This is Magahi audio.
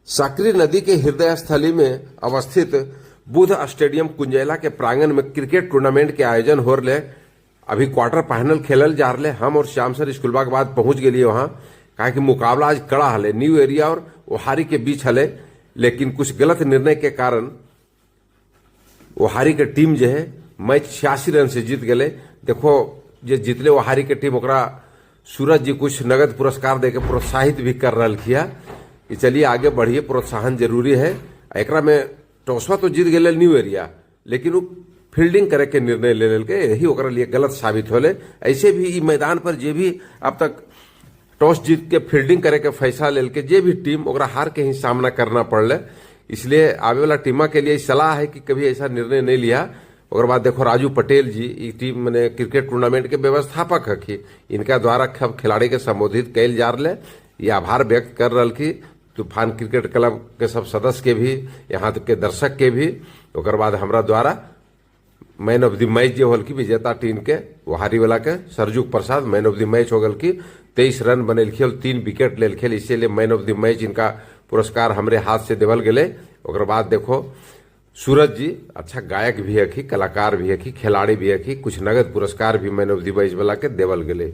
साक्री नदी के हृदय स्थली में अवस्थित बुद्ध स्टेडियम कुंजैला के प्रांगण में क्रिकेट टूर्नामेंट के आयोजन हो रहे। अभी क्वार्टर फाइनल खेलल जा रहे। हम और श्याम सर स्कूलबा के बाद पहुंच गए वहां, काहे कि मुकाबला आज कड़ा हले, न्यू एरिया और ओहारी के बीच हले। लेकिन कुछ गलत निर्णय के कारण ओहारी के टीम जो है मैच 86 रन से जीत गए। देखो जे जीतले ओहारी के टीम, ओकरा सूरज जी कुछ नगद पुरस्कार देके प्रोत्साहित भी कर रहा किया कि चलिए आगे बढ़िए, प्रोत्साहन जरूरी है। एकरा में टॉसवा तो जीत गए न्यू एरिया, लेकिन वो फील्डिंग करे के निर्णय ले लेलके, यही ओकरा लिए गलत साबित होले। ऐसे भी ई मैदान पर जे भी अब तक टॉस जीत के फील्डिंग करे के फैसला लेलके जे भी टीम, ओकरा हार के ही सामना करना पड़ले। इसलिए आवे वाला टीमा के लिए सलाह है कि कभी ऐसा निर्णय नहीं लिया। ओकर बाद देखो राजू पटेल जी ई टीम माने क्रिकेट टूर्नामेंट के व्यवस्थापक हखी, इनका द्वारा सब खिलाड़ी के संबोधित कैल जा रहे। ये आभार व्यक्त कर रहा की तूफान क्रिकेट क्लब के सब सदस्य के भी, यहाँ के दर्शक के भी। ओकर बाद हमरा द्वारा मैन ऑफ the match जो होल की विजेता टीम के ओहारी वाला के Sarjuk Prasad man of the match हो गल की 23 रन बनेलखिन और 3 विकेट लेलखिन, इसीलिए मैन ऑफ the match इनका पुरस्कार हमरे हाथ से देवल गेले। ओकर बाद देखो सूरज जी अच्छा गायक भी हखी, कलाकार भी हखी, खिलाड़ी भी हखी, कुछ नगद पुरस्कार भी मैन ऑफ the match वाला के देवल गेले।